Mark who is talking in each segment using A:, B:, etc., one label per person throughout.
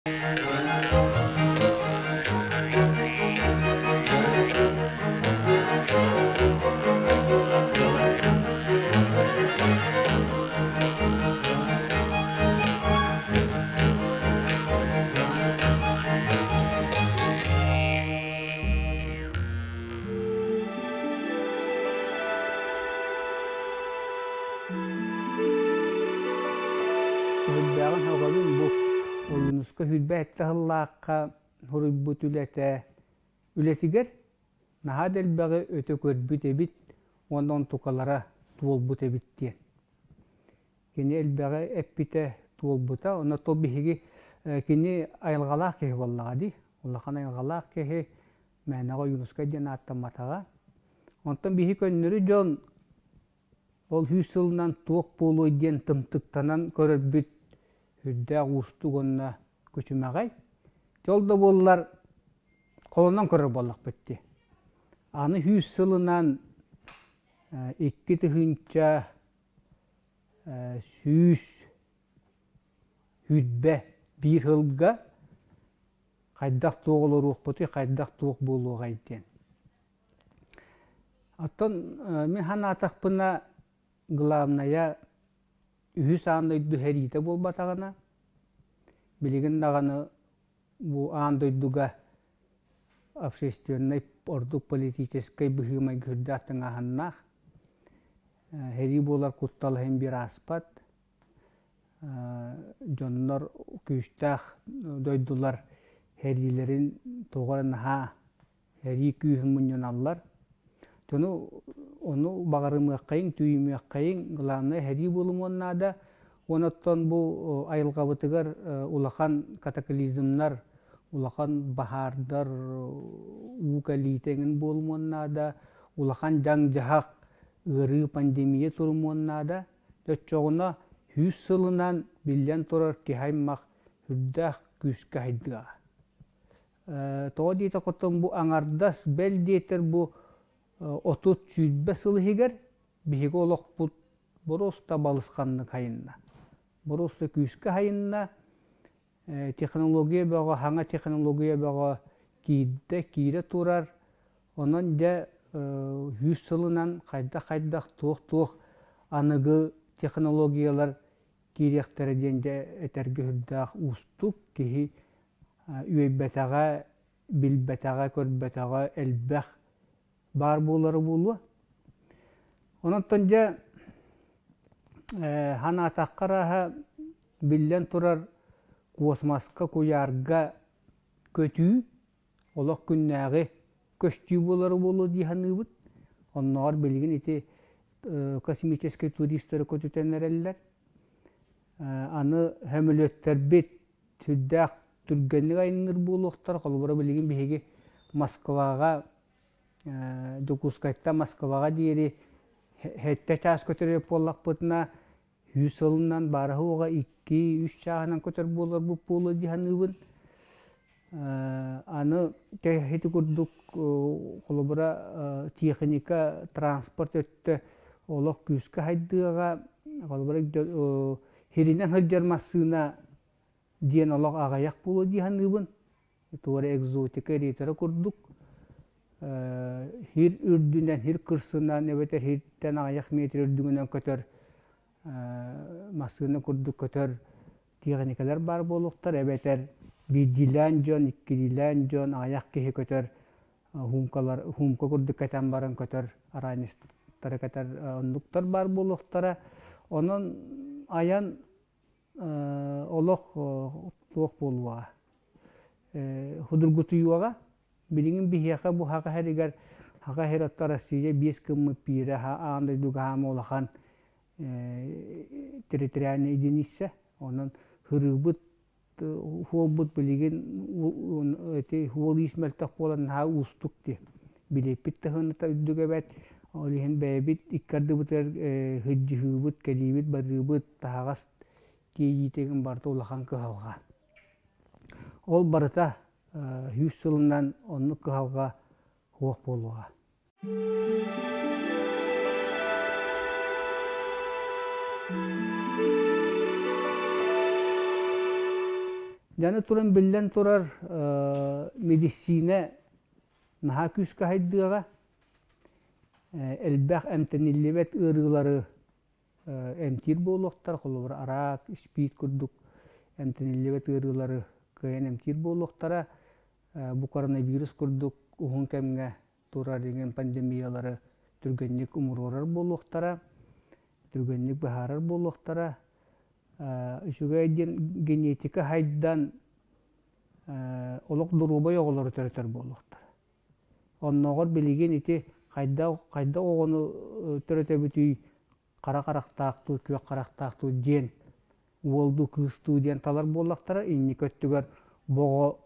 A: Сүрдээҕин сөҕөбүн бу Ойуунуска 27 сыллаахха суруйбут үлэтэ үлэтигэр наһаа да элбэҕи өтө көрбүт эбит уонна онтукалара туолбут эбит диэн. Кини элбэҕи эппитэ туолбута, онно то биһиги кини айылҕалаах киһи буоллаҕа дии. Улахан айылҕалаах киһи мээнэҕэ Ойуунускай диэн ааттамматаҕа. Онтон биһи көннөрү дьон ол сүүс сылынан туох буолуой диэн тымтыктанан көрөрбүт үрдээх уустук уонна күчүмэҕэй. Ол да буоллар холонон көрөр буоллахпыт дии. Аны сүүс сылынан 2121 сылга хайдах-туох олоруохпутуй, хайдах-туох буолуоҕай диэн. Оттон мин санаатахпына, главнайа үһүс аан дойду сэриитэ буолбатаҕына, билигин даҕаны бу аан дойдуга общественнай, ордук политическай быһыы-майгы үрдээх тыҥааһыннаах, сэрии буолар куттал иһин биир ааспат. Дьоннор күүстээх дойдулар сэриилэрин тоҕо эрэ наһаа Эрии күүһүн мунньуналлар. Дьону ону баҕарымыаххайыҥ, түүйүмүөххэйиҥ, главное сэрии буолумуон наада. Уонна оттон бу айылҕабытыгар улахан катаклизмнар, улахан баһаардар, уу кэлиитэ эҥин буолумуон наада, улахан дьаҥ-дьаһах, ыарыы, пандемия турумуон наада. Оччоҕуна сүүс сылынан биллэн турар киһи аймах сүрдээх күүскэ сайдыаҕа. Тоҕо диэтэххэ бу аҥардас бэл диэтэр бу 30-20 сыл иһигэр биһиги олохпут боруоста балысханнык хайынна. Боруоста күүскэ хайынна. Технология бөҕө, саҥа технология бөҕө киирдэ, киирэ турар. Онон дьэ сүүс сылынан хайдах-хайдах туох-туох аныгы технологиялар киириэхтэрэ диэн дьэ этэргэ сүрдээх уустук киһи үөйбэтэҕэ, билбэтэҕэ, көрбөтөҕө элбэх баар буолара буолуо. Онон дьэ санаатахха арааһа биллэн турар космоска, куйаарга көтүү олох күннээҕи көстүү буолара буолуо дии саныыбыт. Оннооҕор билигин ити космическай туристары көтүтэн эрэллэр. Аны сөмөлүөттэрбит сүрдээх түргэнник айанныыр буолуохтара. Холобура, билигин биһиги Москваҕа, Дьокуускайтан Москваҕа диэри сэттэ чаас көтөрүө буоллахпытына, сүүс сылынан баара-суоҕа икки-үс чааһынан көтөр буоларбыт буолуо дии саныыбын. Аны ити курдук холобура техника, транспорт өттө олох күүскэ сайдыаҕа. Холобура, сиринэн сылдьар массыына диэн олох аҕыйах буолуо дии саныыбын. Туора экзотика рейтера курдук сир үрдүнэн, сир кырсынан эбэтэр сиртэн аҕыйах метр үрдүгүнэн көтөр массыына курдук көтөр тиэхиньикэлэр баар буолуохтар эбэтэр биирдиилээн дьон, иккилиилээн дьон, аҕыйах киһи көтөр хуумкалар, хуумка курдук кэтэн баран көтөр араанньыстары кэтэр оннуктар баар буолуохтара. Онон айан олох туох буолуоҕа судургутуйуоҕа. Билигин биһиэхэ бу Саха сиригэр Саха сирэ оттон Россия биэс гыммыт биирэ аан дойдуга хаама улахан территориальнай единица. Онон сырыыбыт Суолбут билигин ити суол-иис мөлтөх буолан наһаа уустук дии. Билиэппит да сыаната үрдүк эбээт. Ол иһин бэйэбит икки ардыбытыгар сылдьыһыыбыт, кэлиибит, барыыбыт, таһаҕас тиэйиитигин барыта улахан кыһалҕа. Ол барыта сүүс сылынан оннук кыһалҕа суох буолуоҕа. Дьаны туран биллэн турар медицина наһаа күүскэ хайдыаҕа, элбэх эмтэниллибэт ыарыылары эмтиир буолуохтара, холобура араак, спид курдук эмтэниллибэт ыарыылары кыайан эмтиир буолуохтара. Бу коронавирус курдук уһун кэмҥэ турар иҥэн пандемиялары түргэнник умуруорар буолуохтара, түргэнник быһаарар буолуохтара. Үчүгэй диэн генетика хайдан олох доруобай оҕолору төрөтөр буолуохтара. Оннооҕор билигин ити хайдах хайдах оҕону төрөтөбүтүй хара харахтаах дуу, күөх харахтаах дуу диэн уол дуу, кыыс дуу диэн талар буоллахтара, инники өттүгэр боҕо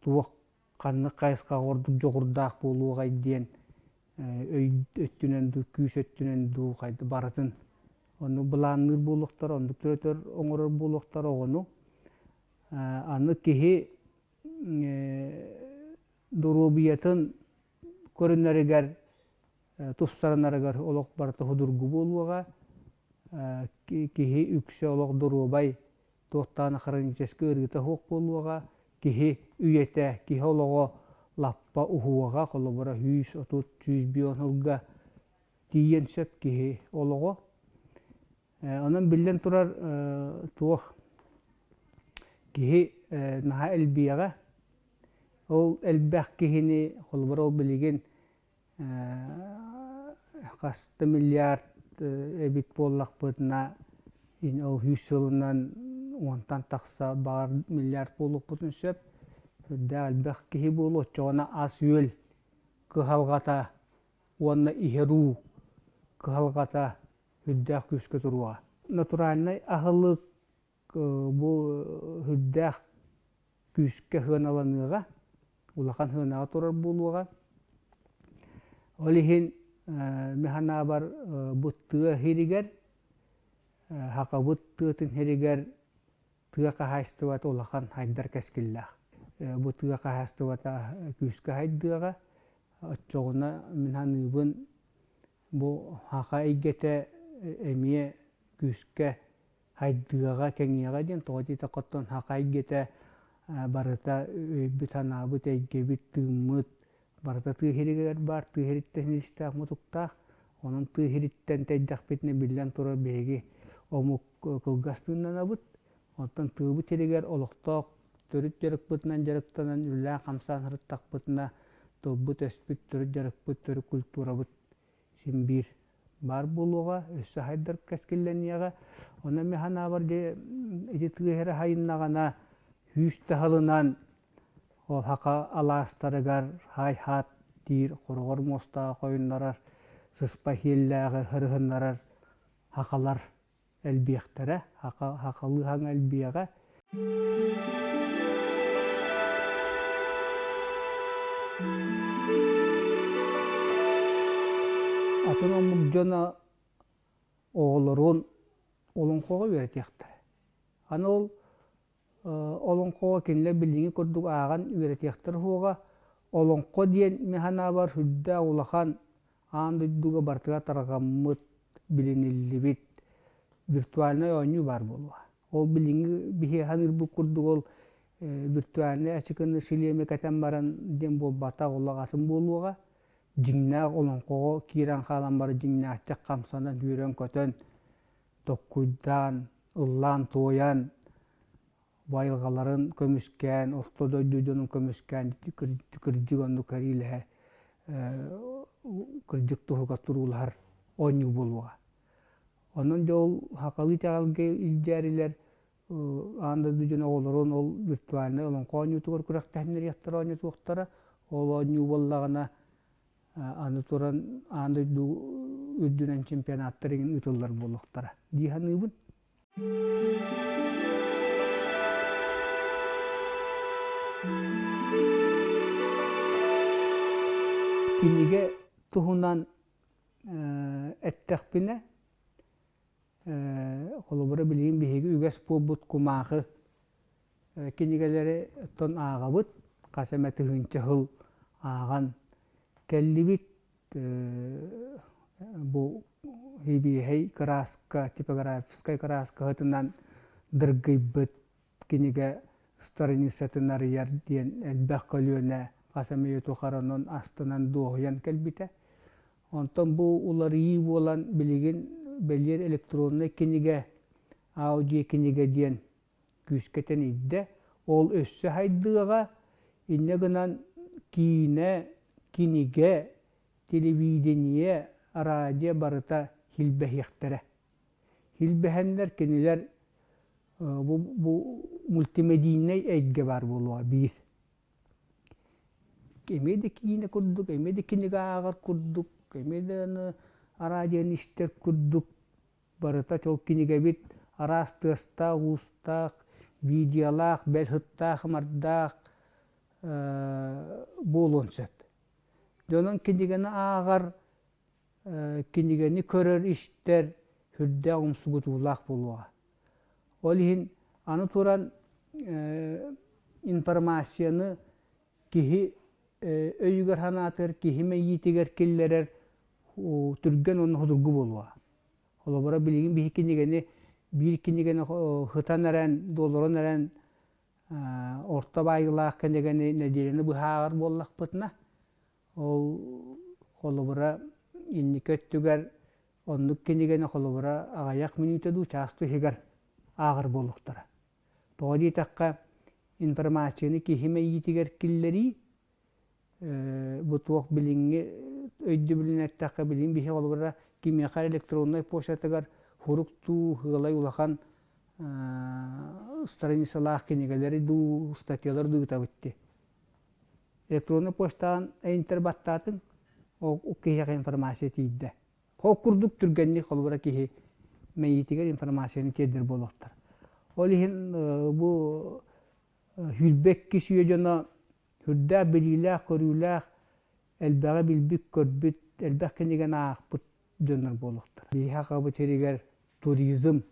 A: туох ханнык хайысхаҕа ордук дьоҕурдаах буолуоҕай диэн өй өттүнэн дуу, күүс өттүнэн дуу хайда барытын ону былаанныыр буолуохтара, оннук төрөтөр оҥорор буолуохтара оҕону. Аны киһи доруобуйатын көрүнэригэр, тупсарынарыгар олох барыта судургу буолуоҕа. Киһи үксэ олох доруобай, туохтаан хроническай ыарыыта суох буолуоҕа. Киһи үйэтэ, киһи олоҕо лаппа уһуоҕа, холобура 130, 150 сылга тиийиэн сөп киһи олоҕо. Онон биллэн турар туох киһи наһаа элбиэҕэ. Ол элбэх киһини, холобура ол билигин хас да миллиард эбит буоллахпытына, ол 100 сылынан уонтан тахса баҕар миллиард буолуохпутун сөп. Үрдээх элбэх киһи буолуо, оччоҕуна ас-үөл кыһалҕата уонна иһэр уу кыһалҕата үрдээх күүскэ туруоҕа. Натуральнай аһылык бу үрдээх күүскэ сыаналаныаҕа, улахан сыанаҕа турар буолуоҕа. Ол иһин мин санаабар бу тыа сиригэр, Хахабыт тыатын сиригэр тыа хаһаайыстыбата улахан хайдар кэскиллээх. Бу тыа хаһаайыстыбата күүскэ хайдыаҕа. Оччоҕуна мин саныыбын Бу саха эйгэтэ эмиэ күүскэ хайдыаҕа, кэҥиэҕэ диэн тоҕо диэтэххэ оттон саха эйгэтэ барыта өйбүт-санаабыт, эйгэбит, тыыммыт барыта тыа сиригэр баар, тыа сириттэн истээх мутуктаах. Онон тыа сириттэн тэйдэхпитинэ биллэн турар биһиги омук кылгас тыыннанабыт. Оттон тыабыт сиригэр олохтоох төрүт дьарыкпытынан дьарыктанан үлэлээн-хамсаан сырыттахпытына тылбыт-өспүт, төрүт дьарыкпыт, төрүт культурабыт син биир баар буолуоҕа, өссө хайдар кэскиллэниэҕэ. Онон мин санаабар дьэ ити тыа сирэ хайыннаҕына сүүс таһылынан ол саха алаастарыгар һай-хаат диир хороҕор муостаҕа хойуннарар, сыспай сиэллээҕи сырыһыннарар сахалар элбиэхтэрэ, сахалыы хаҥ элбиэҕэ. Атын омук дьоно оҕолорун олоҥхоҕо үөрэтиэхтэрэ. Аны ол олоҥхоҕо кинилэр билиҥҥи курдук ааҕан үөрэтиэхтэрэ суоҕа. Олоҥхо диэн мин санаабар сүрдээх улахан аан дойдуга барытыгар тарҕаммыт, билиниллибит виртуальнай оонньуу баар буолуоҕа. Ол билиҥҥи биһиэхэ саныырбыт курдук ол виртуальнай ачыкыны шлеми кэтэн баран диэн буолбатах, олох атын буолуоҕа. Дьиҥнээх олоҥхоҕо киирэн хаалан баран дьиҥнээхтик хамсанан, үөрэн-көтөн, токкуйдаан, ыллаан-туойан, бу айылҕаларын көмүскээн, орто дойду дьонун көмүскээн кырдьык оннук кэриилэһэ кырдьык туһугар туруулаһар оонньуу буолуоҕа. Онон дьэ ол сахалыы итэҕэлгэ илдьээрилэр аан дойду дьон оҕолорун ол виртуальнай олоҥхо оонньуутугар күрэхтэһиннэриэхтэрэ оонньотуохтара. Ол оонньуу буоллаҕына аны туран аан дойду үрдүнэн чемпионаттар иҥин ыытыллар буолуохтара дии саныыбын. Кинигэ туһунан эттэхпинэ, холобура билигин биһиги үгэс буолбут кумаахы кинигэлэри оттон ааҕабыт, хас эмэ тыһыынча сыл ааҕан кэллибит. Бу сибиэһэй кырааска, типографическай кырааскаһытынан дыргыйбыт кинигэ. страницатын арыйар диэн элбэх көлүөнэ хас эмэ үйэ тухары онон астынан дуоһуйан кэлбитэ. Онтон бу уларыйыы буолан билигин бэлиэр электроннай кинигэ, аудио кинигэ диэн күүскэ тэнийдэ. Ол өссө сайдыаҕа, инньэ гынан киинэ, кинигэ, телевидение, радио барыта силбэһиэхтэрэ. Силбэһэннэр кинилэр бу, бу мультимедийнэй эйгэ баар буолуоҕа биир. Эмиэ да киинэ курдук, эмиэ да кинигэ ааҕар курдук, эмиэ да аны араадьыйаны истэр курдук барыта ол кинигэбит араас тыастаах-уустаах, видеолаах, бэл сыттаах-ымардаах буолуон сөп. Дьонун кинигэни ааҕар, кинигэни көрөр-истэр сүрдээх умсугутуулаах буолуоҕа. Ол иһин аны туран информацияны киһи өйүгэр-санаатыгар, киһи мэйиитигэр киллэрэр түргэн уонна судургу буолуоҕа. Холобура, билигин биһи кинигэни биир кинигэни сытан эрэн, долорон эрэн орто баайыылаах кинигэни нэдиэлэни быһа ааҕар буоллахпытына, ол холобура инники өттүгэр оннук кинигэни холобура аҕыйах мүнүүтэ дуу, чаас дуу иһигэр ааҕар буолуохтара. Тоҕо диэтэххэ, информацияны киһи мэйиитигэр киллэрии бу туох билиҥҥи өйдөбүлүн эттэххэ, билигин биһиги холобура кимиэхэ электроннай почтатыгар сурук дуу, сыалай улахан страницалаах кинигэлэри дуу, статьялары дуу ыытабыт дии. Электроннай почтаҕын интер баттаатыҥ, ол киһиэхэ информация тиийдэ. Ол курдук түргэнник холобура киһи мэйиитигэр информацияны тиэрдэр буолуохтар. Ол иһин бу 22 үйэ дьоно сүрдээх билиилээх-көрүүлээх, элбэҕи билбит-көрбүт, элбэх кинигэни аахпыт дьоннор буолуохтара. Биһиги Сахабыт сиригэр туризм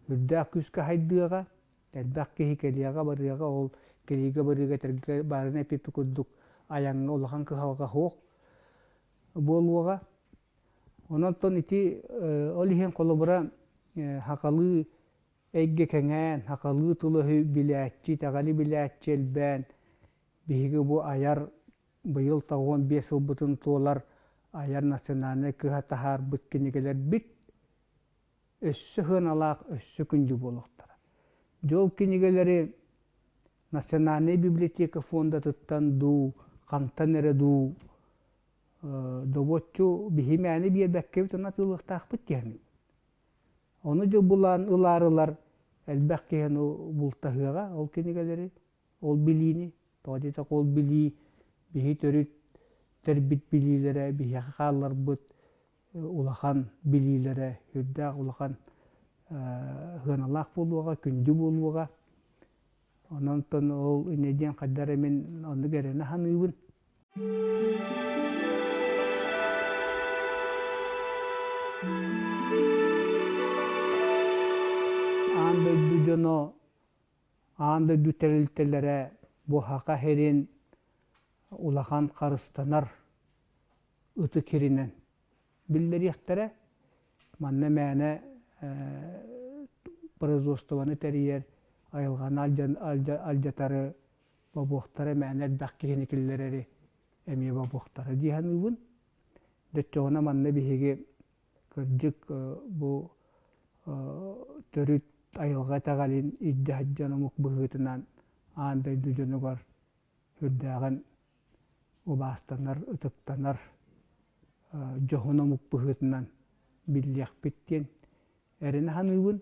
A: үрдээх күүскэ сайдыаҕа, элбэх киһи кэлиэҕэ-барыаҕа, ол кэлиигэ-барыыга этэргэ баарына эппиппит курдук айаҥҥа улахан кыһалҕа суох буолуоҕа. Онон ити ол иһин холобура сахалыы эйгэ кэҥээн, сахалыы тыл-өһү билээччи, итэҕэли билээччи элбээн, биһиги бу айар быйыл 95 сылбытын туолар айар национальнай кыһа таһаарбыт кинигэлэрбит өссө сыаналаах, өссө күндү буолуохтара. Дьэ ол кинигэлэри Национальнай библиотека фондатыттан дуу, хантан эрэ дуу добуоччу биһи мээнэ биэрбэккэбит уонна атыылыахтаахпыт диэн. Ону дьыл булан ылаарылар элбэх киһи бултаһыаҕа ол кинигэлэри, ол билиини. Тоҕо диэтэххэ ол билии биһи төрүт тэрбит билиилэрэ биһиэхэ хаалларбыт улахан билиилэрэ сүрдээх улахан сыаналаах буолуоҕа, күндү буолуоҕа. Онон ол инньэ диэн хайдах эрэ мин оннук эрэнэ саныыбын. Аан дойду дьоно, аан дойду тэрилтэлэрэ бу Саха сирин улахан харыстанар ытык сиринэн биллэриэхтэрэ. Манна мээнэ производствоны тэрийэр, айылҕаны алдьатары бобуохтара, мээнэ элбэх киһини киллэрэри эмиэ бобуохтара дии саныыбын. Дьоччоҕуна манна биһиги кырдьык бу төрүт айылҕа итэҕэлин илдьэ сылдьан омук быһыытынан аан дойду дьонугар сүрдээҕин убаастанар, ытыктанар дьоһун омук быһыытынан биллиэхпит диэн эрэнэ саныыбын.